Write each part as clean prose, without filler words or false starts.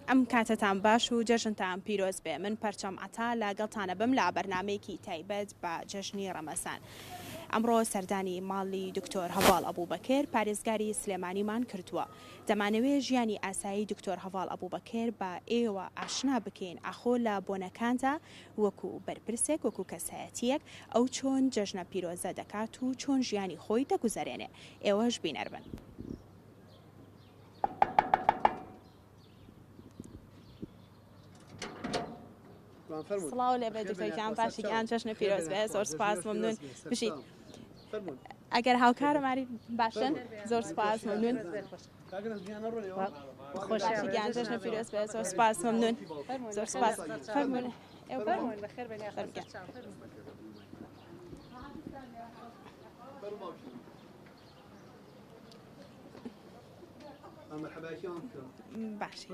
ئەم کاتەتان باش و جەژنتان پیرۆز بێ من پەرچەم عەتا لەگەڵتانە بم لە بەرنامەیەکی تایبەت بە جەژنی ڕەمەزان ئەمڕۆ سەردانی ماڵی دکتۆر هەڤاڵ ئەبوبەکر پارێزگاری سلێمانیمان کردووە دەمانەوێ ژیانی ئاسایی دکتۆر هەڤاڵ ئەبوبەکر بە ئێوە ئاشنا بکەین ئاخۆ لە بۆنەکاندا وەکو بەرپرسێک وەکو کەسایەتیەک ئەو چۆن جەژنە پیرۆزە دەکات و چۆن ژیانی خۆی دەگوزەرێنێ ئێوەش بینەر بن. سڵاو لێ بێت دکتۆر گیان باشی گیان جەژنە پیرۆز بێ زۆر سپاس ممنون بژیت ئەگەر هاوکارمانی باشن زۆر سپاس ممنون خۆشی گیان جەژنە پیرۆز بێ زۆر سپاس ممنون زۆر سپاس فەرموون فەرموون بەخێر بێن باشی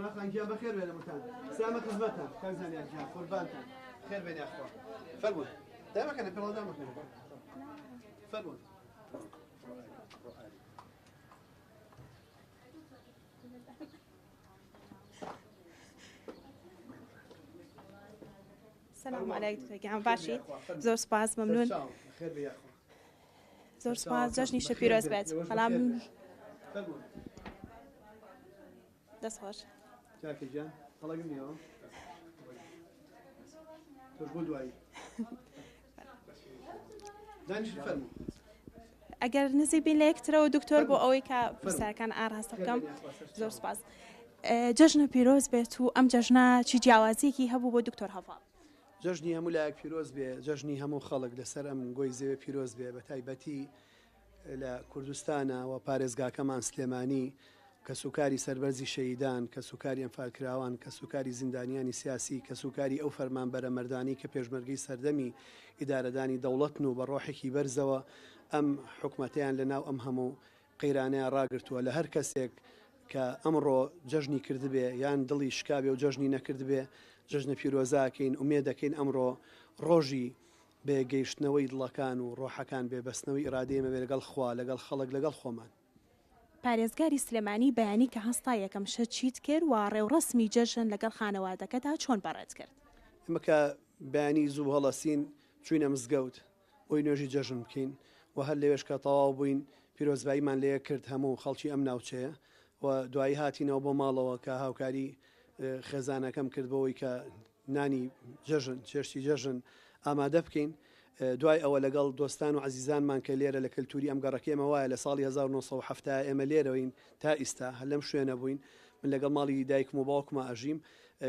سلام علیک دکتۆر گیان باشی زۆر سپاس ممنون زۆر سپاس جەژنیشت پیرۆز بێت بەڵام دەست خۆش ئەگەر نزیک بین لە یەکترەوە دکتۆر بۆ ئەوەی کە پرسیارەکان ئاراستە بکەم زۆر سپاس جەژنە پیرۆز بێت و ئەم جەژنە چی جیاوازیەکی هەبوو بۆ دکتۆر هەڤاڵ جەژنی هەموو لایەک پیرۆز بێ، جەژنی هەموو خەڵک لەسەر ئەم گۆی زەوێ پیرۆز بێ، بەتایبەتی لە کوردستانە و پارێزگاکەمان سلێمانی، کەسوکاری سەربەرزی شەهیدان، کەسوکاری ئەنفالکراوان، کەسوکاری زیندانیانی سیاسی، کەسوکاری ئەو فەرمانبەرە مەردانەی کە پێشمەرگەی سەردەمی ئیدارەدانی دەوڵەتن و بە ڕۆحێکی بەرزەوە ئەم حکومەتەیان لەناو ئەم هەموو قەیرانەیان ڕاگرتووە، لە هەر کەسێک کە ئەمڕۆ جەژنی کردبێ یان دڵی شکابێ و جەژنی نەکردبێ، جەژنە پیرۆزە ئەکەین، ئومێد ئەکەین ئەمڕۆ ڕۆژی بە یەکگەیشتنەوەی دڵەکان و ڕۆحەکان بێ، بەستنەوەی ئیرادەی ئێمە بێ لەگەڵ خوا، لەگەڵ خەڵک، لەگەڵ خۆمان. پارێزگاری سلێمانی بەیانی کە هەستا یەکەم شت چیت کرد و ڕێوڕەسمی جەژن لەگەڵ خانەوادەکەتا چۆن بەڕێت کرد؟ ئێمە کە بەیانی زوو هەڵەسین چووینە مزگەوت، بۆی نوێژی جەژن بکەین و هەر لەوێش کە تەواو بووین پیرۆزباییمان لەیەک کرد هەموو خەڵکی ئەم ناوچەیە و دوایی هاتینەوە بۆ ماڵەوە کە هاوکاری خێزانەکەم کرد بۆەوەی کە نانی جەژن چێشتی جەژن ئامادە بکەین دوای ئەوە لەگەڵ دۆستان و عزیزانمان کە لێرە لە کەلتوری ئەم گەڕەکە ئێمە وایە لە ساڵی 1970 ئێمە لێرەوەین تا ئیستا هەر لەم شوێنە بووین من لەگەڵ ماڵی دایکم و باوکما ئەژیم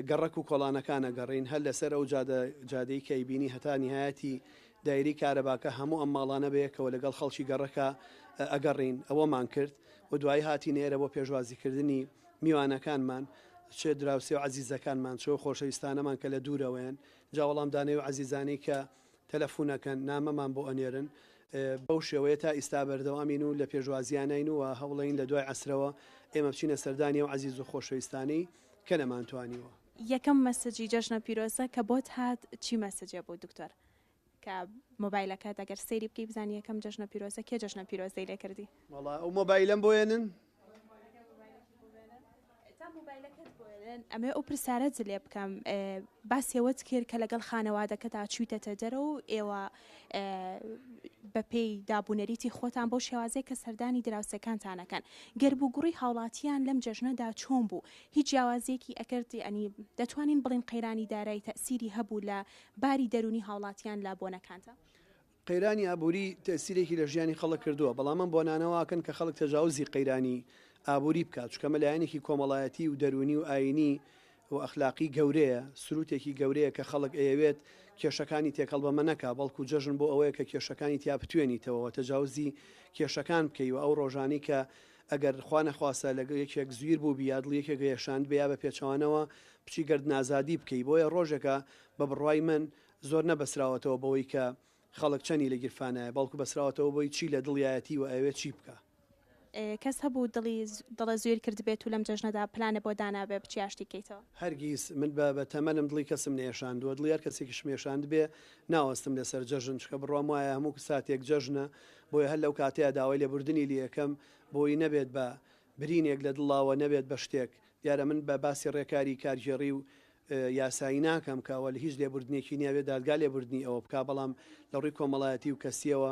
گەڕەک و کۆڵانەکان ئەگەڕێین هەر لەسەر ئەو جادە جادەی کە ئەیبینی هەتا نیهایەتی دایرەی کارەباکە هەموو ئەم ماڵانە بەیەکەوە لەگەڵ خەڵکی گەڕەکە ئەگەڕێین ئەوەمان کرد و دوایی هاتینە ئێرە بۆ پێشوازیکردنی میوانەکانمان چ دراوسێ و عەزیزەکانمان چ خۆشەویستانەمان کە لە دوورەوەیەن جا وەڵامدانەوەی ئەو عەزیزانەی کە تەلەفون ئەکەن نامەمان بۆ ئەنێرن بەو شێوەیە تا ئیستا بەردەوامین و لە پێشوازیانین و هەوڵەین لە دوای عەسرەوە ئێمە بچینە سەردانی ئەو عەزیز و خۆشەویستانەی کە نەمانتوانیوە. یەکەم مەسجی جەژنە پیرۆزە کە بۆت هات چی مەسجێ بوو دکتۆر کە مۆبایلەکەت ئەگەر سەیری بکەی بزانی یەکەم جەژنە پیرۆزە کێ جەژنە پیرۆزەی لێ کردی؟ وەڵا ئەو مۆبایلەم بۆ ێنن. تا مۆبایلەکەت بۆ ێنن ئەمەوێ ئەو پرسیارەت لێ بکەم باسی ئەوەت کرد کە لەگەڵ خانەوادەکەتا چوویتەتە دەرەوە و ئێوە بەپێی دابونەریتی خۆتان بەو شێوازەی کە سەردانی دراوسێکانتان ئەکەن گەرموگوڕی هاوڵاتیان لەم جەژنەدا چۆن بوو هیچ جیاوازیەکی ئەکرد یانی دەتوانین بڵێین قەیرانی دارای تەئسیری هەبوو لە باری دەروونی هاوڵاتیان لە بۆنەکاندا؟ قەیرانی ئابووری تەئسیرێکی لە ژیانی خەڵک کردووە، بەڵام ئەم بۆنانە واکەن کە خەڵک تەجاوزی قەیرانی ئابووری بکات، چونکە ئەمە لایەنێکی کۆمەڵایەتی و دەروونی و ئایینی و ئەخلاقی گەورەیە، سروتێکی گەورەیە کە خەڵک ئەیەوێت کێشەکانی تێکەڵ بەمە نەکا، بەڵکو جەژن بۆ ئەوەیە کە کێشەکانی تیا بتوێنیتەوە و تەجاوزی کێشەکان بکەی و ئەو ڕۆژانەی کە ئەگەر خوا نەخواستە لەگەڵ یەکێک زویر بووبی یا دڵی یەکێک ئێشاندبێ یا بە پێچەوانەوە بچی گەردنئازادی بکەی، بۆیە ڕۆژێکە بە بڕوای من زۆر نەبەسراوەتەوە بەوەی کە خەڵک چەنی لە گیرفانایە، بەڵکو بەسراوەتەوە بۆی چی لە دڵیایەتی و ئەیەوێت چی بکا. کەس هەبوو دڵی دڵە زویر کردبێت و لەم جەژنەدا پلانە بۆ دانابێ بچی ئاشتی کەیتەوە؟ هەرگیز، من بە بە تەمەنم دڵی کەسم نەیەشاندووە، دڵی هەر کەسێکیشم یەشاندبێ ناوەستم لەسەر جەژن، چونکە بڕوام وایە هەموو ساتێک جەژنە، بۆیە هەر لەو کاتەیا داوای لێبوردنی لێ ئەکەم بۆی نەبێت بە برینێک لە دڵا و نەبێت بە شتێک. دیارە من بە باسی ڕێکاری کارگێڕی و یاسایی ناکەم کە ئەوە هیچ لێبوردنێکی نیە بێ دادگا لێبوردنی ئەوە بکا بەڵام لە ڕووی کۆمەڵایەتی و کەسیەوە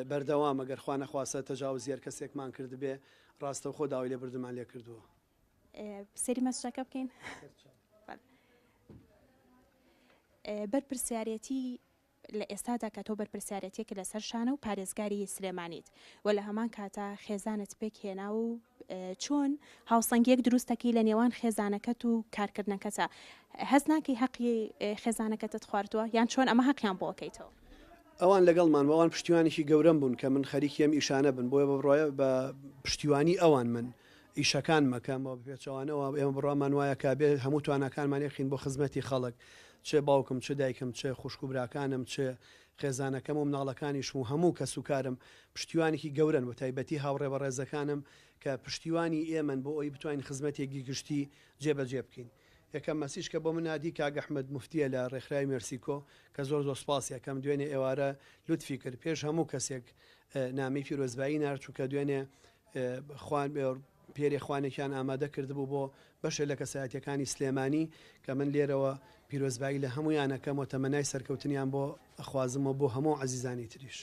بەردەوام ئەگەر خوا نەخواستە تەجاوزی هەر کەسێکمان کردبێ ڕاستەوخۆ داوای لێبوردنمان لێ کردووە. سەیری مەسجەکە بکەین. بەرپرسیارێتی لە ئێستادا کە تۆ بەرپرسیارێتیەکت لەسەر شانە و پارێزگاری سلێمانیت و لە هەمان کاتا خێزانت پێک هێناوە و چۆن هاوسەنگیەک دروست دەکەی لە نێوان خێزانەکەت و کارکردنەکەتا هەست ناکەی هەقی خێزانەکەتت خواردووە یان چۆن ئەمە هەقیان بۆ ئەکەیتەوە؟ ئەوان لەگەڵمان و ئەوان پشتیوانێکی گەورەم بوون کە من خەریکی ئەم ئیشانە بن بۆیە بە بڕوای بە پشتیوانی ئەوان من ئیشەکان مەکەم و بەپێچەوانەوە ئێمە بڕوامان وایە کە بێ هەموو تواناکانمان یەکخین بۆ خزمەتی خەڵک چ باوکم چ دایکم چ خوشک و براکانم چ خێزانەکەم و مناڵەکانیشم و هەموو کەسوکارم پشتیوانێکی گەورەن بە تایبەتی هاوڕێ بەڕێزەکانم کە پشتیوانی ئێمەن بۆ ئەوی بتوانین خزمەتێکی گشتی جێبەجێ بکەین. یەکەم مەسیج کە بۆ من ناردی کاک ئەحمەد موفتیە لە ڕێکخراوی مێرسیکۆ کە زۆر زۆر سوپاسی ئەکەم دوێنێ ئێوارە لوتفی کرد پێش هەموو کەسێک نامەی پیرۆزبایی نارد چونکە دوێنێ خوان پێرێ خوانێکیان ئامادە کردبوو بۆ بەشێ لە کەسایەتیەکانی سلێمانی کە من لێرەوە پیرۆزبایی لە هەموویان ئەکەم و تەمەنای سەرکەوتنیان بۆ ئەخوازم و بۆ هەموو عەزیزانی تریش.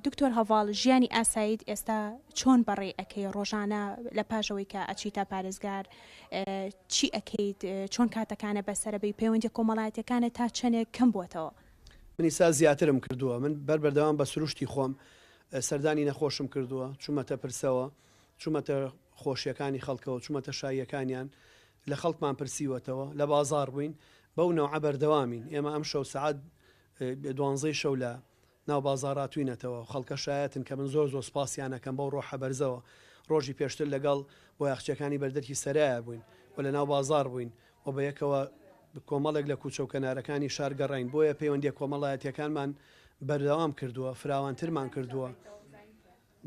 دکتۆر هەڤاڵ ژیانی ئاساییت ئێستا چۆن بەڕێ ئەکەی ڕۆژانە لە پاش ئەوەی کە ئەچیتە پارێزگار چی ئەکەیت چۆن کاتەکانە بەسەرەبەی پەیوەندیە کۆمەڵایەتیەکانت تا چەنێک کەم بووەتەوە؟ من ئیستا زیاترم کردووە من بەر بەردەوام بە سروشتی خۆم سەردانی نەخۆشم کردووە، چوومەتە پرسەوە، چوومەتە خۆشییەکانی خەڵکەوە، چوومەتە شاییەکانیان، لە خەڵکمان پرسیوەتەوە، لە بازاڕ بووین، بەو نەوعە بەردەوامین. ئێمە ئەمشەو سەعات دوانزەی شەو لە ناو بازاڕ هاتووینەتەوە، خەڵکە شایەتن کە من زۆر زۆر سوپاسیان ئەکەم بەو ڕۆحە بەرزەوە. ڕۆژی پێشتر لەگەڵ بۆیاخچییەکانی بەردەرکی سەرایە بووین و لە ناو بازاڕ بووین و بە یەکەوە کۆمەڵێک لە کوچە و کەنارەکانی شار گەڕاین، بۆیە پەیوەندییە کۆمەڵایەتییەکانمان بەردەوام کردووە، فراوانترمان کردووە.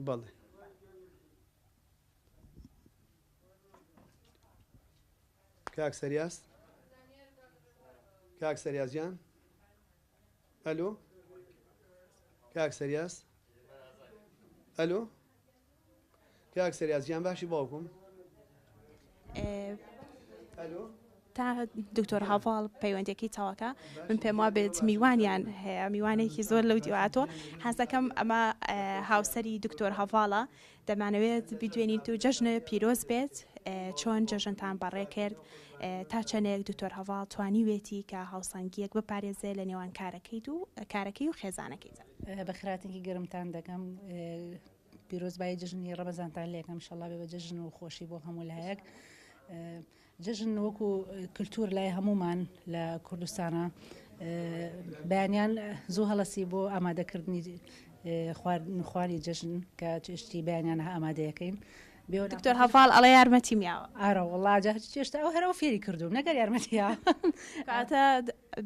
بەڵێ. کاک سەریاس؟ کاک سەریاس گیان؟ ئەلۆ؟ کاک سەریاس؟ ئەلۆ؟ کاک سەریاس گیان باشی باوکم؟ تا دکتۆر هەڤاڵ پەیوەندەکەی تەواکە من پێم وا بێت میوانیان هەیە میوانێکی زۆر لەو دیواتۆ حەزەکەم ئەمە هاوسەری دکتۆر هەڤاڵە دەمانەوێت بدوێنیت و جەژنە پیرۆز بێت چۆن جەژنتان بەڕێ کرد تا چەندێک دکتۆر هەڤاڵ توانیوێتی کە هاوسەنگیەک بپارێزێ لە نێوان کارەکەیت و کارەکەی و خێزانەکەیدا. بەخێرهاتنێکی گەرمتان دەکەم پیرۆزبایی جەژنی ڕەمەزانتان لێکەم ئیشەڵا بێ بە جەژن و خۆشی بۆ هەموو لایەک جەژن وەکو کللتور لای هەمومان لە کوردستانە بەیانیان زوو هەڵەسی بۆ ئامادەکردنی خواردن خوانی جەژن کە چێشتی بەیانیان ئامادەیەکەین دکتۆر هەڤاڵ ئەڵێ یارمەتیم یاوە. ئارە وەڵا جا چێشتە ئەو هەر ئەو فێری کردووم نەگەر یارمەتی یا. کەواتە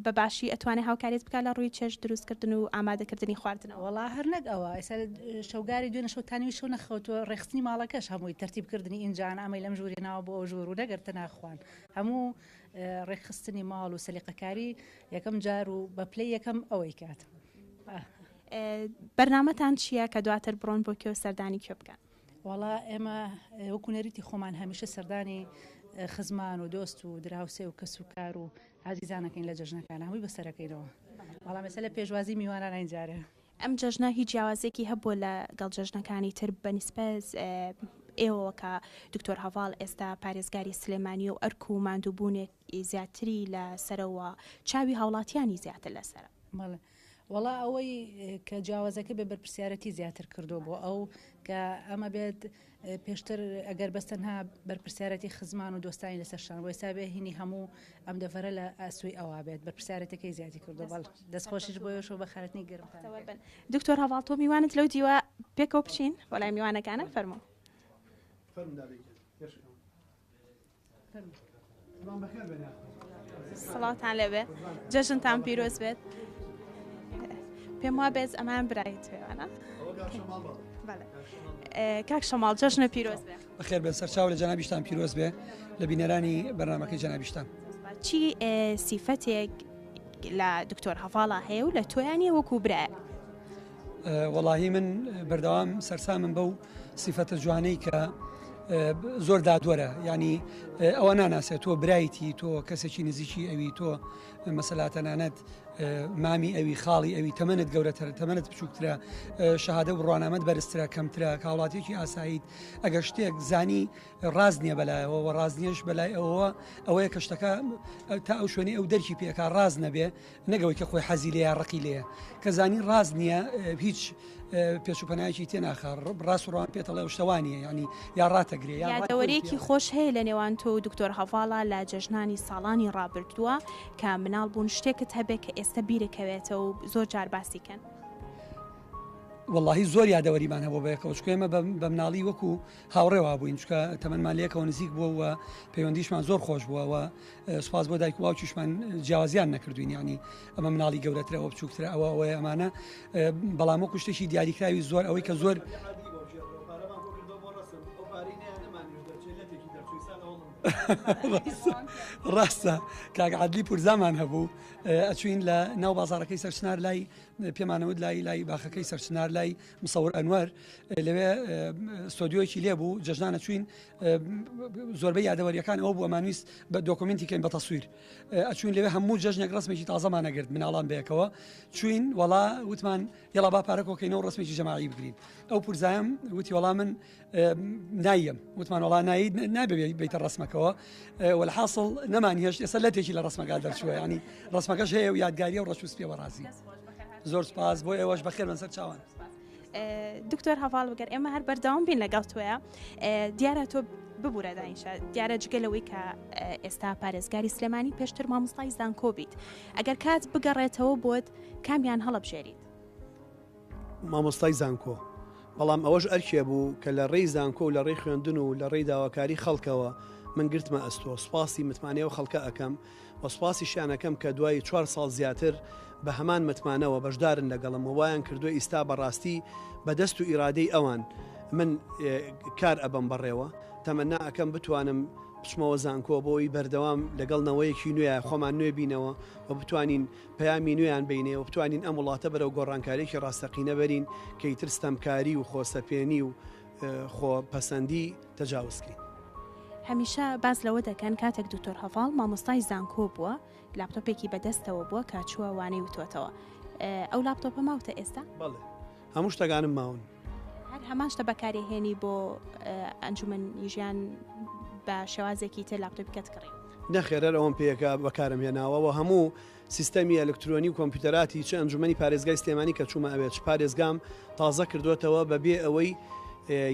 بە باشی ئەتوانێ هاوکاریت بکات لە ڕووی چێشت دروست کردن و ئامادە کردنی خواردنەوە؟ وەڵا هەر نەک ئەوە ئێستا شەوگاری دوێنێ شەو تا نیوەی شەو نەخەوتووە ڕێکخستنی ماڵەکەش هەمووی تەرتیب کردنی ئینجان ئەمەی لەم ژووری ناوە بۆ ئەو ژوور و نەگەر تەنها خوان هەموو ڕێکخستنی ماڵ و سەلیقەکاری یەکەم جار و بە پلەی یەکەم ئەوەی کات. بەرنامەتان چییە کە دواتر بڕۆن بۆ کوێ و سەردانی کوێ بکەن؟ وەڵا ئێمە وەکو نەریتی خۆمان هەمیشە سەردانی خزمان و دۆست و دراوسێ و کەس و کار و ئازیزانەکەین لە جەژنەکان هەمووی بەسەرەکەینەوە بەڵام ئێستا لە پێشوازی میوانانین جارێ. ئەم جەژنە هیچ جیاوازیەکی هەبووە لە گەڵ جەژنەکانی تر بە نیسبەت ئێوەوە کە دکتۆر هەڤاڵ ئێستا پارێزگاری سلێمانیە و ئەرک و ماندووبوونێک زیاتری لە سەرەوە چاوی هاوڵاتیانی زیاتر لەسەرە؟ بەڵێ وەڵا ئەوەی کە جیاوازەکە بێ بەرپرسیارەتی زیاتر کردو بۆ ئەو کە ئەمە بێت پێشتر ئەگەر بەس تەنها بەرپرسیارەتی خزمان و دۆستانی لەسەر شان بۆ ئێستا بێ هینی هەموو ئەم دەڤەرە لە ئاسوی ئەوە بێت بەرپرسیارەتەکەی زیادی کردو بەڵ دەستخۆشیش بۆ یۆشۆ بە خەرەتنی گەرمتان دکتۆر هەڤاڵ تۆ میوانت لەو دیوە پێکەوە بچین بۆ لای میوانەکانە فەرموو. فەرموو دادەی گیان پێشکەوە. سڵاوتان لێبێ جەژنتان پیرۆز بێت پێم وا بێت ئەمان برای توێوانە کاک شەماڵ جەژنە پیرۆز بێ بەخێر بێن سەرچاو لە جەنابیشتان پیرۆز بێ لە بینەرانی بەرنمەکەی جەنابیشتان چی سیفەتێک لە دکتۆر هەڤاڵا هەیە و لە تۆیانی وەکو برایە وەڵاهی من بەردەوام سەرسامم بەو سیفەتە جوانەی کە. زۆر دادوەرە یانی ئەوە ناناسێت تۆ برایتی تۆ کەسێکی نزیکی ئەوی تۆ مەسەلا تەنانەت مامی ئەوی خاڵی ئەوی تەمەنت گەورەترە تەمەنت بچووکترە شەهادە و بڕوانامەت بەرزترە کەمترە کاوڵاتێکی ئاساییت ئەگەر شتێک زانی ڕاست نییە بەلایەوە و ڕاست نییەش بەلای ئەوەوە ئەوەیە کە شتەکە تا ئەو شوێنەی ئەو دەرکی پێکا ڕاست نەبێ نەگەوەی کە خۆی حەزی لێیە ڕقی لێیە کە زانی ڕاست نییە هیچ پێش و پەنایەکی تێناخا ڕاست و ڕوان پێتەڵێ ئەو شتە وا نییە یعنی یا ڕاتەگرێ یا ڕای خۆی یادەوەریەکی پێ خۆش هەیە لە نێوان تۆ و دکتۆر هەڤاڵا لە جەژنانی ساڵانی ڕابردووە کە مناڵ بوون شتێکت هەبێ کە ئێستە بیرەکەوێتەوە و زۆر جار باسی کەن؟ وەڵاهی زۆر یادەوەریمان هەبوو بەیەکەوە چونکە ئێمە بە مناڵی وەکو هاوڕێ وابووین چونکە تەمەنمان لەیەکەوە نزیک بووە و پەیوەندیشمان زۆر خۆش بووە و سوپاس بۆ دایک و باوکیشمان جیاوازیان نەکردوین یعنی ئەمە مناڵی گەورەترە ئەوە بچووکترە ئەوە ئەوەیە ئەمانە بەڵام وەکو شتێکی دیاریکراوی زۆر ئەوەی کە زۆر ڕاستە کاک عادلی پورزامان هەبوو ئەچوین لە ناو بازارەکەی سەرچنار لای پێمانەوت لای لای باخەکەی سەرچنار لای مسەور ئەنوەر لەوێ ستۆدیۆیەکی لێ بوو جەژنانە چوین زۆربەی یادەوەریەکان ئەوە بوو ئەمانویست بە دۆکۆمنتی کەین بە تەسویر ئەچوین لەوێ هەموو جەژنێک ڕسمێکی تازەمان ئەگرت مناڵان بەیەکەوە چوین وەڵا وتمان یەڵا با پارە کۆکەینەوە ڕسمێکی جەماعی بگرین ئەو پورزایم وتی وەڵا من نایم وتمان وەڵا نایی نابێ بیتە ڕسمەکەوە وەلحاصل نەمان هێشت ئێستا لەتێکی لە ڕسمەکە دەرچووە ینی ڕسمەکەش هەیە و یادگاریە و ڕەش و سپیەوە ڕازی زۆر سپاس بۆ ئێوەش بەخێر بن سەر چاوان. دکتۆر هەڤاڵ بگەر ئێمە هەر بەردەوام بین لەگەڵ تۆیە دیارە تۆ ببوورە دانیشە دیارە جگە لەوەی کە ئێستا پارێزگاری سلێمانی پێشتر مامۆستای زانکۆ بیت ئەگەر کات بگەڕێتەوە بۆت کامیان هەڵبژێریت مامۆستای زانکۆ بەڵام ئەوەش ئەرکێ بوو کە لە ڕێی زانکۆ و لە ڕێی خوێندن و لە ڕێی داواکاری خەڵکەوە من گرتمە ئەستۆ سوپاسی متمانەی ئەو خەڵکە ئەکەم و سوپاسیشیان ئەکەم کە دوای چوار ساڵ زیاتر بە هەمان متمانەوە بەشدارن لەگەڵم و وایان کردووە ئیستا بەڕاستی بە دەست و ئیرادەی ئەوان من کار ئەبەم بەڕێوە تەمەنا ئەکەم بتوانم بچمەوە زانکۆ بۆی بەردەوام لەگەڵ نەوەیەکی نوێ خۆمان نوێ بینەوە و بتوانین پەیامی نوێیان بینێ و بتوانین ئەم وڵاتە بەرەو گۆڕانکاریی ڕاستەقینە بەرین کە ئیتر ستەمکاری و خۆسەپێنی و خۆ پەسەندی تەجاوز کەین. هەمیشە باس لەوە دەکەن کاتێک دکتۆر هەڤاڵ مامۆستای زانکۆ بووە لاپتۆپێکی بەدەستەوە بووە کە چووە وانەی وتۆتەوە ئەو لاپتۆپە ماوتە ئێستا؟ بەڵێ هەموو شتەکانم ماون. هەر هەمان شتە بەکاری هێنی بۆ ئەنجومەنی ژیان بە شێوازێکی تر لاپتۆپەکەت کڕی؟ نەخێر هەر ئەوەم پێیە بەکارم هێناوە و هەموو سیستەمی ئەلکترۆنی و کۆمپیوتەراتی چ ئەنجومەنی پارێزگای سلێمانی کە چوومە ئەوێ چ پارێزگام تازە کردووەتەوە بە بێ ئەوەی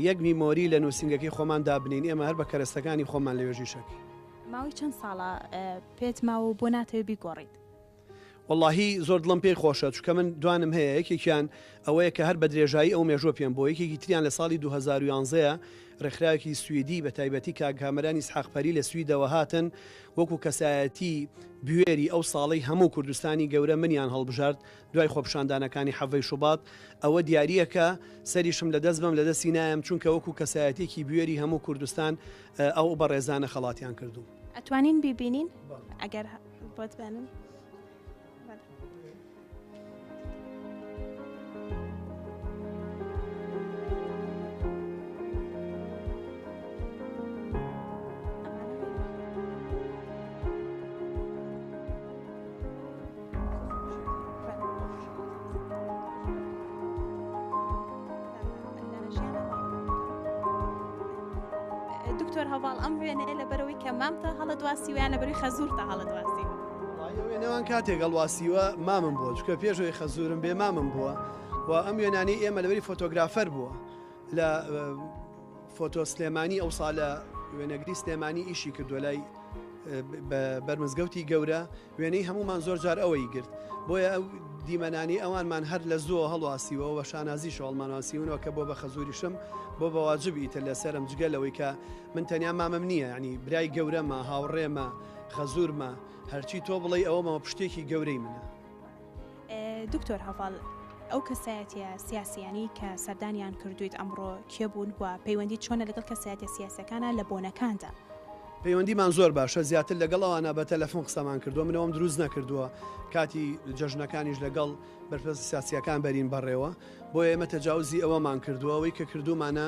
یەک میمۆری لە نووسینگەکەی خۆمان دابنین ئێمە هەر بە کەرەستەکانی خۆمان لەوێ ژیشەکەین. ماوەی چەند ساڵە پێت ماوە و بۆ ناتەوێ بیگۆڕیت؟ وەڵاهی زۆر دڵم پێی خۆشە چونکە من دوانم هەیە یەکێکیان ئەوەیە کە هەر بە درێژایی ئەو مێژووە پێم بووە یەکێکی تریان لە ساڵی 2011 ڕێکخراوێکی سویدی بە تایبەتی کاک کامەران ئیسحاق پەری لە سویدەوە هاتن وەکو کەسایەتی بوێری ئەو ساڵەی هەموو کوردستانی گەورە منیان هەڵبژارد دوای خۆپیشاندانەکانی حەڤەی شوبات ئەوە دیارییەکە سەریشم لەدەست بەم لەدەستی نایەم چونکە وەکو کەسایەتیەکی بوێری هەموو کوردستان ئەو بەڕێزانە خەڵاتیان کردووم. ئەتوانین بیبینین ئەگەر بۆت بێنم؟ دکتۆر هەواڵ ئەم وێنەیە لەبەرەوەی کە مامتە هەڵە دواسیویان لەبەروی خەزورتە هەڵە دواسی وێنەوان کاتێک هەڵواسیوە مامم بووە چکە پێشەوەی خەزورم بێ مامم بووە و ئەم وێنانەی ئێمە لەبەری فۆتۆگرافەر بووە لە فۆتۆ سلێمانی ئەو ساڵە وێنەگری سلێمانی ئیشی کردووە لای بەرمزگەوتی گەورە وێنەی هەمومان زۆر جار ئەوەی گرت بۆیە ئەو دیمەنانی ئەوانمان هەر لە زووە هەڵواسیوە و شانازی شەڵمانواسیونەوە کە بۆ بە خەزوریشم بۆ بەواجب ئیتر لەسەرم جگە لەوەی کە من تەنیا مامم نییە ینی برای گەورەمە هاوڕێمە خەزورمە هەرچی تۆ بڵێی ئەوەمەوە پشتێکی گەورەی منە. دکتۆر هەڤاڵ ئەو کەسایەتیە سیاسیانەی کە سەردانیان کردوویت ئەمڕۆ کێ بوون و پەیوەندیت چۆنە لەگەڵ کەسایەتیە سیاسیەکانا لە بۆنەکاندا؟ پەیوەندیمان زۆر باشە زیاتر لەگەڵ ئەوانە بە تەلەفۆن قسەمان کردووە من ئەوەم دروست نەکردووە کاتی جەژنەکانیش لەگەڵ بەرپرسە سیاسیەکان بەرین بەڕێوە بۆیە ئێمە تەجاوزی ئەوەمان کردووە ئەوەی کە کردوومانە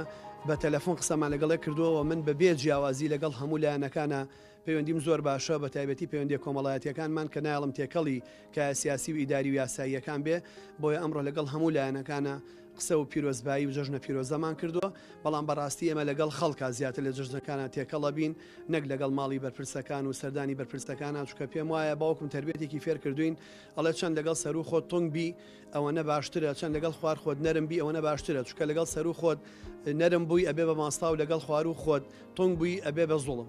بە تەلەفۆن قسەمان لەگەڵ یەک کردووە و من بە بێ جیاوازی لەگەڵ هەموو لایەنەکانا پەیوەندیم زۆر باشە بە تایبەتی پەیوەندیە کۆمەڵایەتیەکانمان کە نایەڵم تێکەڵی کایە سیاسی و ئیداری و یاساییەکان بێ بۆیە ئەمڕۆ لەگەڵ هەموو لایەنەکانا قسە و پیرۆزبایی و جەژنە پیرۆزەمان کردووە بەڵام بەڕاستی ئێمە لەگەڵ خەڵکا زیاتر لە جەژنەکانا تێکەڵەبین نەک لەگەڵ ماڵی بەرپرسەکان و سەردانی بەرپرسەکانا چونکە پێم وایە باوکم تەربیەتێکی فێر کردوین ئەڵێ چەند لەگەڵ سەروو خۆت تونگ بی ئەوەنە باشترە چەند لەگەڵ خوار خۆت نەرم بی ئەوەنە باشترە چونکە لەگەڵ سەروو خۆت نەرم بووی ئەبێ بە ماستاو لەگەڵ خواروو خۆت تونگ بووی ئەبێ بە زوڵم.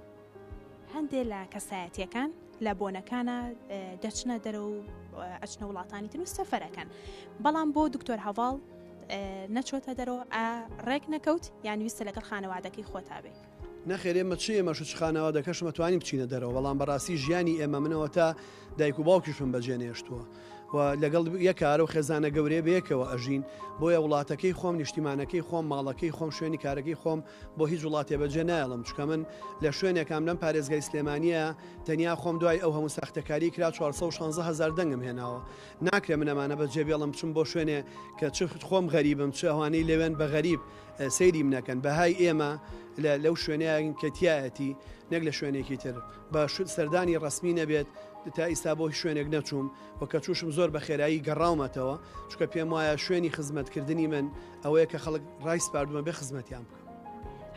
هەندێ لە کەسایەتیەکان لە بۆنەکانا دەچنە دەرەوە و ئەچنە وڵاتانی تر و سەفەرەکەن بەڵام بۆ دکتۆر هەڤاڵ نەچۆتە دەرەوە ئا ڕێک نەکەوت یان ویستە لەگەڵ خانەوادەکەی خۆتا بێ؟ نەخێر ئێمە چ ئێمەش و چ خانەوادەکەشم ئەتوانین بچینە دەرەوە بەڵام بەڕاستی ژیانی ئێمە منەوە تا دایک و باوکیشم بەجێ نێشتووە و لەگەڵ یەک کارە و خێزانە گەورەیە بەیەکەوە ئەژین بۆیە وڵاتەکەی خۆم نیشتیمانەکەی خۆم ماڵەکەی خۆم شوێنی کارەکەی خۆم بۆ هیچ وڵاتێ بەجێ نایەڵم چونکە من لە شوێنێکام لەم پارێزگای سلێمانیە تەنیا خۆم دوای ئەو هەموو ساختەکاری کرا 416 هەزار دەنگم هێناوە ناکرێ من ئەمانە بەجێ بێڵم بچم بۆ شوێنێ کە چ خۆم غەریبم چ ئەوانەی لەوێن بە غەریب سەیریم نەکەن بەهای ئێمە لەو شوێنەیە کە تیایەتی نەک لە شوێنێکی تر بە سەردانی ڕەسمی نەبێت تا ئیستا بۆ هیچ شوێنێک نەچووم و کە چووشم زۆر بە خێرایی گەڕاومەتەوە چونکە پێم وایە شوێنی خزمەتکردنی من ئەوەیە کە خەڵک ڕایسپاردومە بێ خزمەتیان بکەم.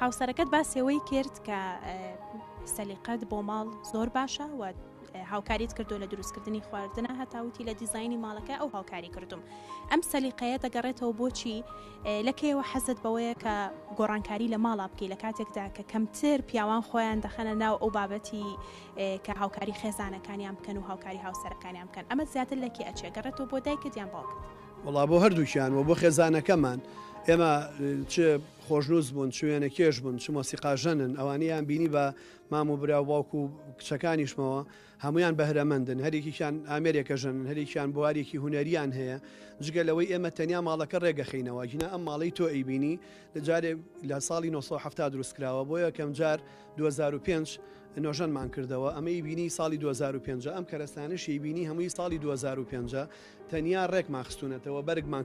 هاوسەرەکەت باسی ئەوەی کرد کە سەلیقەت بۆ ماڵ زۆر باشە و هاوکاریت کردو لە دروستکردنی خواردنە هەتا وتی لە دیزایانی ماڵەکە ئەو هاوکاری کردوم ئەم سەلیقەیە دەگەڕێتەوە بۆچی لە کەیەوە حەزت بەوەیە کە گۆڕانکاری لە ماڵا بکەی لە کاتێکدا کە کەمتر پیاوان خۆیان دەخەنە ناو ئەو بابەتی کە هاوکاری خێزانەکانیان بکەن و هاوکاری هاوسەرەکانیان بکەن ئەمە زیاتر لە کێ ئەچێ گەڕێتەوە بۆ دایکت یان باوکت؟ وەڵا بۆ هەردووکیان و بۆ خێزانەکەمان ئێمە چ خۆشنووس بوون چ وێنەکێش بوون چ مۆسیقاژەنن ئەوانەیان بینی بە مام و برا و باوک و کچەکانیشمەوە هەموویان بەهرەمەندن هەرێکیشیان ئامێرێکە ژەنن هەرێکیان بوارێکی هونەریان هەیە جگە لەوەی ئێمە تەنیا ماڵەکە ڕێگەخەینەوە گینا ئەم ماڵەی تۆ ئەیبینی لە جارێ لە ساڵی 1970 دروست کراوە بۆ یەکەم جار 2005 نۆژەنمان کردەوە ئەمەی بینی ساڵی 2005 ئەم کەرەستانەشی بینی هەمووی ساڵی 2005 تەنیا ڕێکمان خستونەتەوە بەرگمان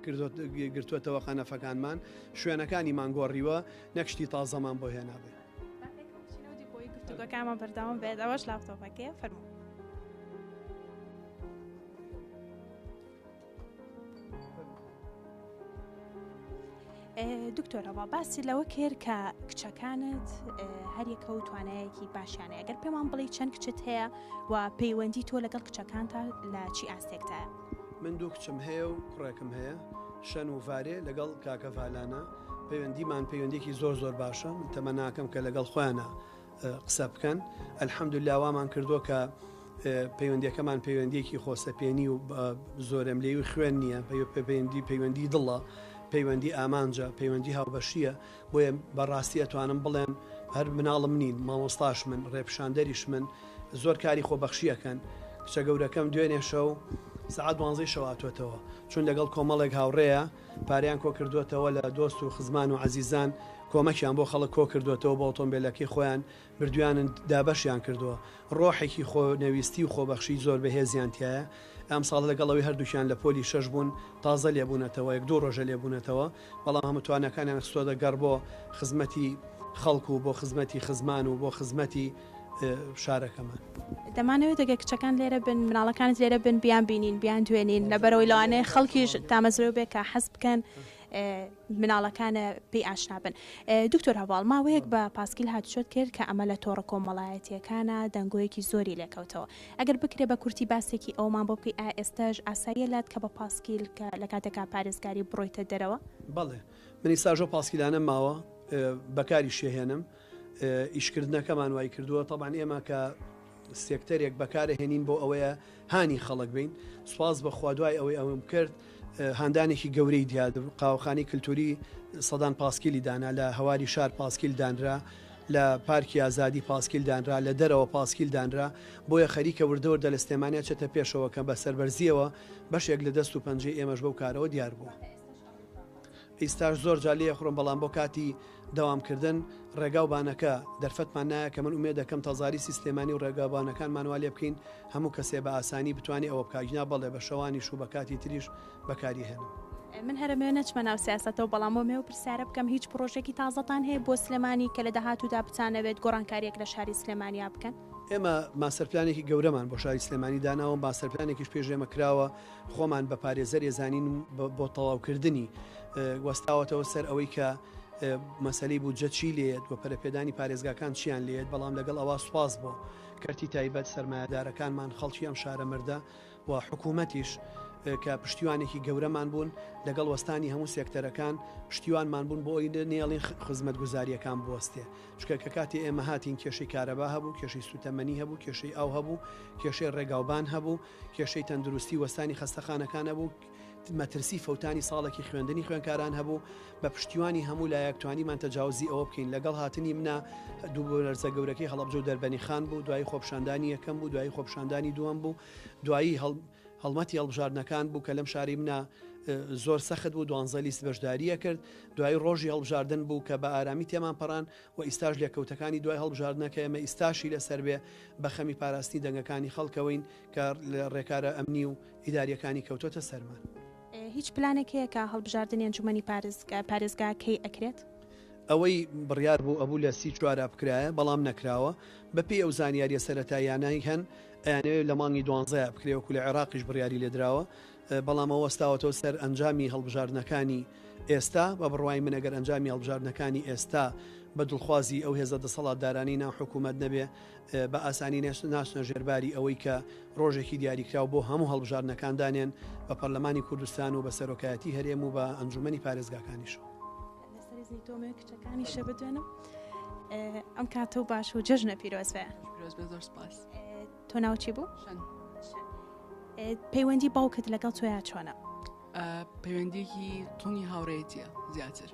گرتووەتەوە قەنەفەکانمان شوێنەکانیمان گۆڕیوە نەک شتی تازەمان بۆ هێنابێ. با پێکەوە بچینەوە دیپۆی گفتوگۆکانمان بەردەوام بێت ئەوەش لاپتۆپەکەیە فەرموو. دکتۆرەوە باسی لەوە کرد کە کچەکانت هەریەکە و توانایەکی باشیانە ئەگەر پێمان بڵی چەند کچت هەیە و پەیوەندی تۆ لەگەڵ کچەکانتا لە چی ئاستێکتایە؟ من دوو کچم هەیە و کوڕێکم هەیە شەن و ڤارێ لەگەڵ کاکە ڤالانە پەیوەندیمان پەیوەندێکی زۆر زۆر باشە من تەمەناکەم کە لەگەڵ خۆیانە قسە بکەن الحمدلله وامان کردووە کە پەیوەندیەکەمان پەیوەندیەکی خۆسەپێنی و زۆرەملێی و خوێن نییە پەیوەندی پەیوەندی دڵە پەیوەندی ئامانجە پەیوەندی هاوبەشیە بۆیە بەڕاستی ئەتوانم بڵێم هەر مناڵم نین مامۆستاش من ڕێپیشاندەریش من زۆر کاری خۆبەخشی ئەکەن کچە گەورەکەم دوێنێ شەو سەعات دوانزەی شەو هاتووەتەوە چون لەگەڵ کۆمەڵێک هاوڕێیە پارەیان کۆکردووەتەوە لە دۆست و خزمان و عەزیزان کۆمەکیان بۆ خەڵک کۆکردووەتەوە بە ئۆتۆمبێلەکەی خۆیان بردویانن دابەشیان کردووە ڕۆحێکی خۆنەویستی و خۆبەخشی زۆر بەهێزیان تیایە ئەمساڵ لەگەڵ ئەوەی هەردووکیان لە پۆلی شەش بوون تازە لێبوونەتەوە یەک دوو ڕۆژە لێبوونەتەوە بەڵام هەموو تواناکانیان خستۆتە گەڕ بۆ خزمەتی خەڵک و بۆ خزمەتی خزمان و بۆ خزمەتی شارەکەمان. دەمانەوێت ئەگەر کچەکان لێرە بن مناڵەکانت لێرە بن بیان بینین بیان دوێنین لەبەرەوەی لەوانەیە خەڵکیش تامەزرۆ بێ کە حەز بکەن مناڵەکانە پێی ئاشنا بن. دکتۆر هەڤاڵ ماوەیەک بە پاسکیل هاتوچۆت کرد کە ئەمە لە تۆڕە کۆمەڵایەتیەکانا دەنگۆیەکی زۆری لێکەوتەوە ئەگەر بکرێ بە کورتی باسێکی ئەوەمان بۆ بکەی ئایا ئێستاش ئاساییە لات کە بە پاسکیل کە لە کاتێکا پارێزگاری بڕۆیتە دەرەوە؟ بەڵێ من ئیستاش ئەو پاسکیلانەم ماوە بەکاریش ئەهێنم ئیشکردنەکەمان وای کردووە تەبعەن ئێمە کە سێکتەرێک بەکارەهێنین بۆ ئەوەیە هانی خەڵک بین سوپاس بەخوا دوای ئەوەی ئەوم کرد هاندانێکی گەورەی دیاد قاوەخانی کللتوری سەدان پاسکیلی دانا لە هەواری شار پاسکیل دانرا لە پارکی ئازادی پاسکیل دانرا لە دەرەوە پاسکیل دانرا بۆیە خەریکە وردەوردە لە سلێمانیا چێتە پێشەوە کە بە سەربەرزیەوە بەشێک لە دەست و پەنجەی ئێمەش بەو کارەوە دیار بووە. ئیستاش زۆر جار لێ ئەخورم بەڵام بۆ کاتی دەوام کردن ڕێگاو بانەکە دەرفەتمان نایە کە من ئومێد دەکەم تەزاریسی سلێمانی و ڕێگا بانەکانمان وا لێ بکەین هەموو کەسێ بە ئاسانی بتوانێ ئەوە بکا گینا بەڵێ بە شەوانیش و بە کاتی تریش بەکاری هێنم. من هەرەمەوێ نەچمە ناو سیاسەتەوە بەڵام وەمەوێ ئەو پرسیارە بکەم هیچ پڕۆژەیەکی تازەتان هەیە بۆ سلێمانی کە لە داهاتوودا بتانەوێت گۆڕانکارییەک لە شاری سلێمانیا بکەن؟ ئێمە ماستەرپلانێکی گەورەمان بۆ شاری سلێمانی داناوە، ماستەرپلانێکیش پێش ئێمە کراوە، خۆمان بە پارێزەر ئەزانین بۆ تەواوکردنی، وەستاوەتەوە سەر ئەوەی کە مەسەلەی بودجە چی لێیەت و پەرەپێدانی پارێزگاکان چیان لێیەت، بەڵام لەگەڵ ئەوە سوپاس بۆ کەرتی تایبەت، سەرمایەدارەکانمان، خەڵکی ئەم شارە مردە و حکوومەتیش کە پشتیوانێکی گەورەمان بوون، لەگەڵ وەستانی هەموو سێکتەرەکان پشتیوانمان بوون بۆ ئەوەی نەیەڵین خزمەتگوزارییەکان بوەستێ. چونکە کە کاتێ ئێمە هاتین کێشەی کارەبا هەبوو، کێشەی سووتەمەنی هەبوو، کێشەی ئاو هەبوو، کێشەی ڕێگاوبان هەبوو، کێشەی تەندروستی وەستانی خەستەخانەکان هەبوو، مەترسی فەوتانی ساڵێکی خوێندنی خوێنکاران هەبوو، بە پشتیوانی هەموو لایەک توانیمان تەجاوزی ئەوە بکەین، لەگەڵ هاتنی منە دوو بوومەلەرزە گەورەکەی هەڵەبجە و دەربەنیخان بوو، دوایی خۆپیشاندانی یەکەم بوو، دوایی خۆپیشاندانی دووەم بوو، دوایی هەڵمەتی هەڵبژاردنەکان بوو کە لەم شارەی منە زۆر سەخت بوو، دوانزە لیست بەشداریی ئەکرد، دوایی ڕۆژی هەڵبژاردن بوو کە بە ئارامی تێمان پەڕان و ئیستاش لێکەوتەکانی دوای هەڵبژاردنە کە ئێمە ئیستاشی لەسەر بێ بە خەمی پاراستنی دەنگەکانی خەڵکەوەین کە ڕێکارە ئەمنی و ئیدارییەکانی کەوتۆتە سەرمان. هیچ پلانێک هەیە کە هەڵبژاردنی ئەنجومەنی پارێزگا کەی ئەکرێت؟ ئەوەی بڕیار بوو ئەبوو لە سی چوارا بکرایە بەڵام نەکراوە، بەپێی ئەو زانیارییە سەرەتاییانەی هەن ئەیانەوێت لە مانگی دوانزەیا بکرێ وەکو لە عێراقیش بڕیاری لێدراوە، بەڵام ئەوە وەستاوەتەوە سەر ئەنجامی هەڵبژاردنەکانی ئێستا، بە بڕوای من ئەگەر ئەنجامی هەڵبژاردنەکانی ئێستا بە دڵخوازی ئەو هێزە دەسەڵاتدارانەی ناو حکوومەت نەبێ بە ئاسانی ناچنە ژێرباری ئەوەی کە ڕۆژێکی دیاریکراو بۆ هەموو هەڵبژاردنەکان دانێن بە پەرلەمانی کوردستان و بە سەرۆکایەتی هەرێم و بە ئەنجوومەنی پارێزگاکانیشەوە. لەسەر ئیزنی تۆ مەوێ کچەکانیشە بدوێنم. ئەم کاتە و باش و جەژنە پیرۆز بێ. پیرۆز بێ زۆر سپاس. تۆ ناو چی بوو؟ شەن. پەیوەندی باوکت لەگەڵ تۆیا چۆنە؟ پەیوەندیەکی تونی هاوڕێیەتیە زیاتر.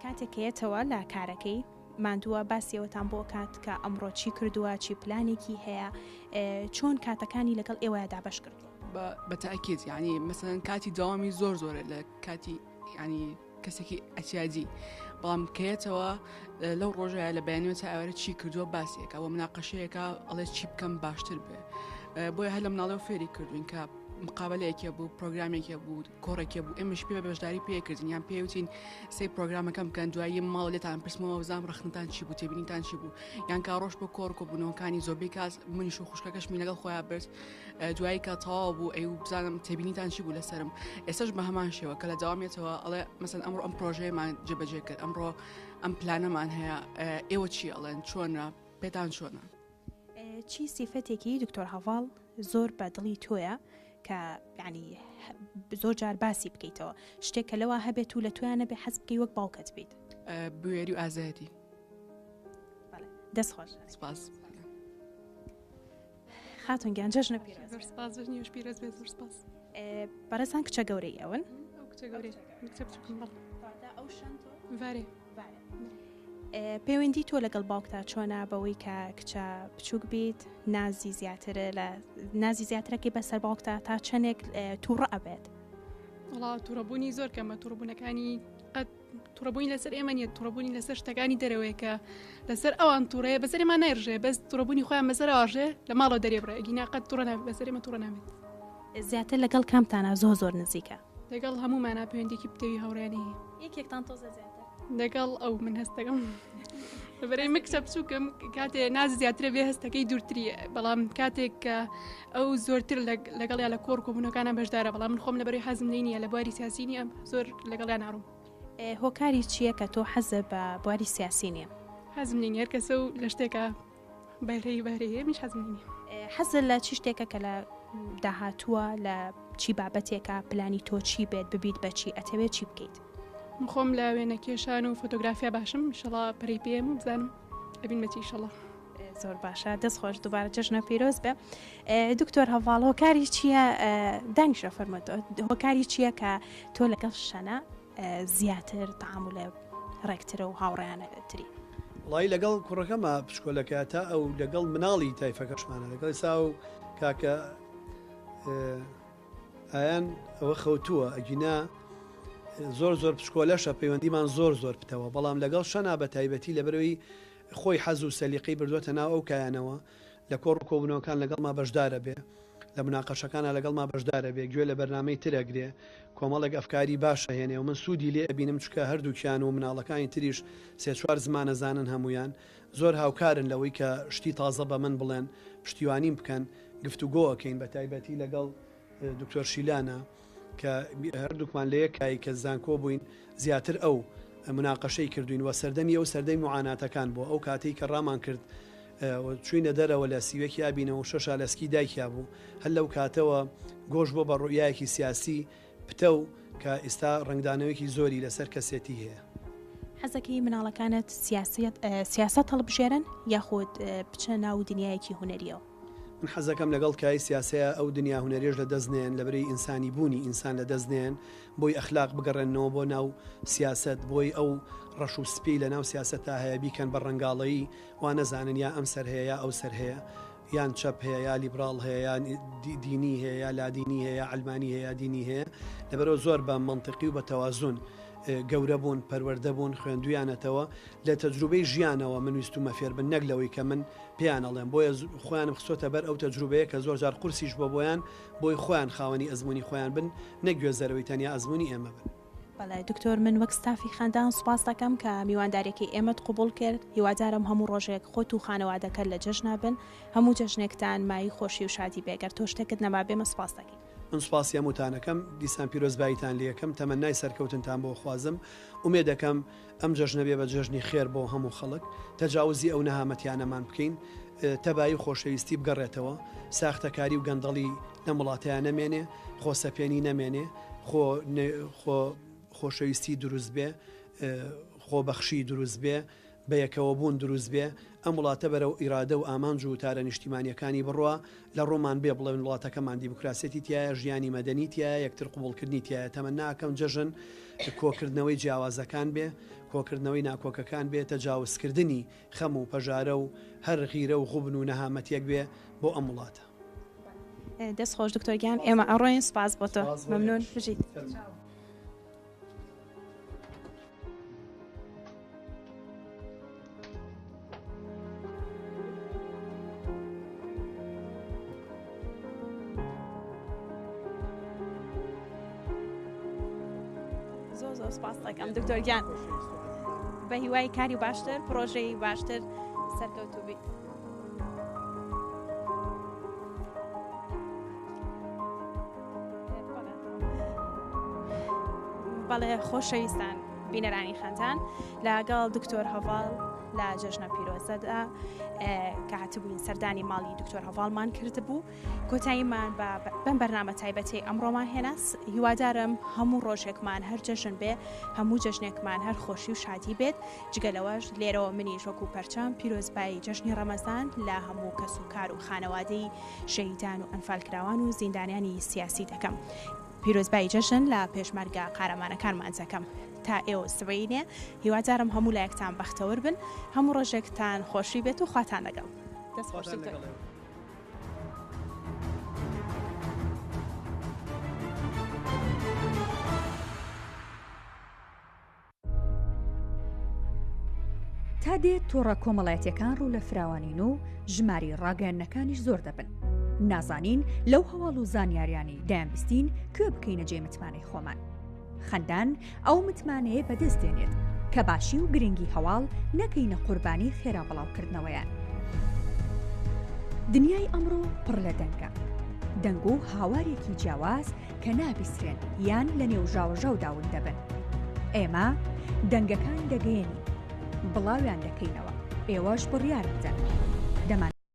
کاتێک کەیەتەوە لە کارەکەی ماندووە باسی ئەوەتان بۆ کات کە ئەمڕۆ چی کردووە چی پلانێکی هەیە چۆن کاتەکانی لەگەڵ ئێوەیا دابەش کردووە؟ بە تاکیت یعنی مەسەن کاتی داوامی زۆر زۆرە لە کاتی ینی کەسێکی ئەتیادی بەڵام کەیەتەوە لەو ڕۆژەیە لە بەیانیەوە تا ئێوارە چی کردووە باسیەکە وە مناقەشەیەکە ئەڵێ چی بکەم باشتر بێ بۆیە هەر لە مناڵەوە فێری کردوین کە مقابلەیەکێ بوو پرۆگرامێکێ بوو کۆڕێکێ بوو ئێمەش پێ بەشداری پێکردن یان پێوتین سەی پرۆگرامەکەم بکەن دوایی ماڵ لێتان پرسمەوە بزانام ڕخنتان چی بوو تێبینیتان چی بوو یان کا ڕۆژ بۆ کۆڕ کۆبوونەوەکانی زۆربەی کاس منیش و خوشکەکەشمی لەگەڵ خۆیان برد دوایی کە تەواو بوو ئەی و بزانم تێبینیتان چی بوو لەسەرم ئێستاش بە هەمان شێوە کە لە داوامێتەوە ئەڵێ مەسەن ئەمڕۆ ئەم پرۆژەیەمان جێبەجێ کرد ئەمڕۆ ئەم پلانەمان هەیە ئێوە چی ئەڵێن چۆنە پێتان چۆنە؟ چی سیفەتێکی دکتۆر هەڤاڵ زۆر بە دڵی تۆیە کە یعنی زۆر جار باسی بکەیتەوە شتێک کە لەوە هەبێت و لە تۆیان نەبێ حەز بکەی وەک باوکت بیت؟ بوێری و ئازایەتی. دەست خۆش. سپاس. خاتون گیان جەژنە پیرۆز زۆر سپاس جەژنی ئێوەش پیرۆز بێت زۆر سپاس. بەڕێزان کچە گەورەی ئەون؟ ئەو کچە گەورەی کچە بچووکم بەڵێ. کەواتە ئەو شەن تۆ؟ ڤارێ. ڤارێ. پەیوەندی تۆ لەگەڵ باوکتا چۆنە بەوەی کە کچە بچووک بیت نازی زیاتر لە نازی زیاترەکەی بەسەر باوکتا تا چەندێک تووڕە ئەبێت؟ وەڵا تووڕەبوونی زۆر کەمە تووڕبوونەکانی قەت توڕەبوونی لەسەر ئێمە نیە توڕەبوونی لەسەر شتەکانی دەرەوەیە کە لەسەر ئەوان توڕەیە بەسەر ئێمە نایڕژێ بەس توڕەبوونی خۆیان بەسەر ئەوڕژێ لە ماڵەوە دەرێ بڕێ ئەگینا قەت توڕە نابێت بەسەر ئێمە توڕە نابێت. زیاتر لەگەڵ کامتانا زۆر زۆر نزیکە؟ لەگەڵ هەموومانا پەیوەندیەکی پتەوی هاوڕێیانی هەیە. یەکێکتان تۆزێ زیاتر؟ لەگەڵ ئەو من هەستەکەم لەبەرەی من کچە بچووکم کاتێ ناز زیاترە بێ هەستەکەی دوورتری بەڵام کاتێک کە ئەو زۆرتر لەگەڵیا لە کۆڕ کۆبوونەکانە بەشدارە بەڵام من خۆم لەبەرەی حەزم لێی نییە لە بواری سیاسی نییە زۆر لەگەڵیا ناڕۆم. هۆکاری چییە کە تۆ حەزت بە بواری سیاسی نییە؟ حەزم لێ نییە هەر کەسە و لە شتێکا بەهرەی بەهرەی هەیە منیش حەزم لێ نییە. حەزت لە چی شتێکە کە لە داهاتووە لە چی بابەتێکە پلانی تۆ چی بێت ببیت بە چی ئەتەوێت چی بکەیت؟ من خۆم لە وێنەکێشان و فۆتۆگرافیا باشم ئیشەڵا پەرەی پێیەم و بزانم ئەبین بە چی ئیشەڵا. زۆر باشە دەست خۆش دووبارە جەژنە پیرۆز بێ دکتۆر هەڤاڵ هۆکاری چییە دانیشە فەرمەتۆ هۆکاری چییە کە تۆ لەگەڵ شەنە زیاتر تعاملە ڕێکترە و هاوڕیانەتری وڵی لەگەڵ کوڕەکەمە پشکۆلەکە تا ئەو لەگەڵ مناڵی تایفەکەشمانە لەگەڵ سا و کاکە ئایان ئەوە خەوتووە ئەگینا زۆر زۆر پچکۆلەشە پەیوەندیمان زۆر زۆر پتەوە بەڵام لەگەڵ شەنا بە تایبەتی لەبەرەوەی خۆی حەز و سەلیقەی بردووەتە ناو ئەو کایانەوە، لە کۆڕ و کۆبوونەوەکان لەگەڵما بەشدارە بێ. لە مناقەشەکانا لەگەڵما بەشدار ئەبێ، گوێ لە بەرنامەی تر ئەگرێ، کۆمەڵێک ئەفکاری باش ئەهێنێ و من سوودی لێ ئەبینم چونکە هەردووکیان و مناڵەکانی تریش سێ چوار زمان ئەزانن هەموویان زۆر هاوکارن لەوەی کە شتی تازە بە من بڵێن پشتیوانیم بکەن گفتوگۆ ئەکەین بە تایبەتی لەگەڵ دکتۆر شیلانە کە هەردووکمان لە یەک کای کە زانکۆ بووین زیاتر ئەو مناقەشەی کردوین و سەردەمی ئەو سەردەمی معاناتەکان بوو ئەو کاتەی کە ڕامان کرد چوینە دەرەوە لە سیوەکی ئابینەوە شەشا لە سکی دایکیا بوو هەر لەو کاتەوە گۆش بۆ بە ڕوئیایەکی سیاسی پتەو کە ئیستا ڕەنگدانەوەیەکی زۆری لەسەر کەسێتی هەیە. حەزەکەی مناڵەکانت سیاسەت هەڵبژێرن یاخود بچنە ناو دنیایەکی هونەریەوە؟ من حەزەکەم لەگەڵ کای سیاسەیا ئەو دنیا هونەریەش لە دەست نەیەن لەبری ئینسانی بوونی ئینسان لە دەست نەیەن بۆی ئەخلاق بگەڕێننەوە بۆ ناو سیاسەت بۆی ئەو ڕەش و سپی لە ناو سیاسەتا هەیە بیکەن بە ڕەنگاڵەیی وا نەزانن یا ئەم سەر هەیە یا ئەو سەر هەیە یان چەپ هەیە یا لیبراڵ هەیە یا دینی هەیە یا لادینی هەیە یا عەلمانی هەیە یا دینی هەیە لەبەرئەوە زۆر بە مەنتقی و بە تەوازون گەورە بوون پەروەردە بوون خوێندویانەتەوە لە تەجروبەی ژیانەوە من ویستومە فێر بن نەک لەوەی کە من پێیان ئەڵێم بۆیە خۆیانم خستۆتە بەر ئەو تەجروبەیە کە زۆر جار قورسیش بووە بۆیان بۆی خۆیان خاوەنی ئەزموونی خۆیان بن نەک گوێزەرەوەی تەنیا ئەزموونی ئێمە بن. بەڵێ دکتۆر من وەک ستافی خەندان سوپاست دەکەم کە میوانداریەکەی ئێمەت قبوڵ کرد هیوادارم هەموو ڕۆژێک خۆت و خانەوادەکەت لە جەژنا بن هەموو جەژنێکتان مایەی خۆشی و شادی بێ گەر تۆ شتێکت نەما بێمە سوپاست دەکەین. من سوپاسی هەمووتان ئەکەم دیسان پیرۆزباییتان لێ ئەکەم تەمەنای سەرکەوتنتان بۆ خوازم ئومێد ئەکەم ئەم جەژنە بێ بە جەژنی خێر بۆ هەموو خەڵک تەجاوزی ئەو نەهامەتیانەمان بکەین تەبایی و خۆشەویستی بگەڕێتەوە ساختەکاری و گەندەڵی لەم وڵاتەیا نەمێنێ خۆسەپێنی نەمێنێ خۆ خۆ خۆشەویستی دروست بێ خۆبەخشی دروست بێ بەیەکەوەبوون دروست بێ، ئەم وڵاتە بەرەو ئیرادە و ئامانج و وتارە نیشتیمانییەکانی بڕوا، لە ڕوومان بێ بڵێن وڵاتەکەمان دیموکراسیەتی تیایە، ژیانی مەدەنی تیایە، یەکتر قبوڵکردنی تیایە، تەمەنا ئەکەم جەژن کۆکردنەوەی جیاوازەکان بێ، کۆکردنەوەی ناکۆکەکان بێ، تەجاوزکردنی خەم و پەژارە و هەر غیرە و غوبن و نەهامەتیەک بێ بۆ ئەم وڵاتە. دەست خۆش دکتۆر گیان ئێمە ئەڕۆین سپاس بۆ تۆ مەمنون بژیت. زۆر زۆر سپاس دەکەم دکتۆر گیان بە هیوای کاری باشتر پرۆژەی باشتر سەرکەوتوو بیت. بەڵێ خۆشەویستان بینەرانی خەندان لەگەڵ دکتۆر هەڤاڵ لە جەژنە پیرۆزەدا کە هاتبووین سەردانی ماڵی دکتۆر هەڤاڵمان کردبوو کۆتاییمان بە بەم بەرنامە تایبەتی ئەمڕۆمان هێناس هیوادارم هەموو ڕۆژێکمان هەر جەژن بێ هەموو جەژنێکمان هەر خۆشی و شادی بێت جگە لەوەش لێرەوە منیش وەکو پەرچەم پیرۆزبایی جەژنی ڕەمەزان لە هەموو کەس و کار و خانەوادەی شەهیدان و ئەنفالکراوان و زیندانیانی سیاسی دەکەم. پیرۆزبایی جەژن لە پێشمەرگە قارەمانەکانمان دەکەم. تا ئێوە سبەینێ هیوادارم هەموو لایەکتان بەختەوەر بن، هەموو ڕۆژێکتان خۆشی بێت و خواتان لەگەڵ. دەست خۆش دکتۆر. تا دێت تۆڕە کۆمەڵایەتیەکان ڕوو لە فراوانین و ژماری ڕاگەیاندنەکانیش زۆر دەبن نازانین لەو هەواڵ و زانیاریانەی دەیانبیستین کوێ بکەینە جێ متمانەی خۆمان خەندان ئەو متمانەیە بەدەست دێنێت کە باشی و گرنگی هەواڵ نەکەینە قوربانی خێرا بڵاوکردنەوەیان دنیای ئەمڕۆ پڕ لە دەنگە دەنگ و هاوارێکی جیاواز کە نابیسترێن یان لە نێو ژاوەژاودا ون دەبن. ئێمە دەنگەکان دەگەیەنین، بڵاویان دەکەینەوە، ئێوەش بڕیار بدەن. دەمان.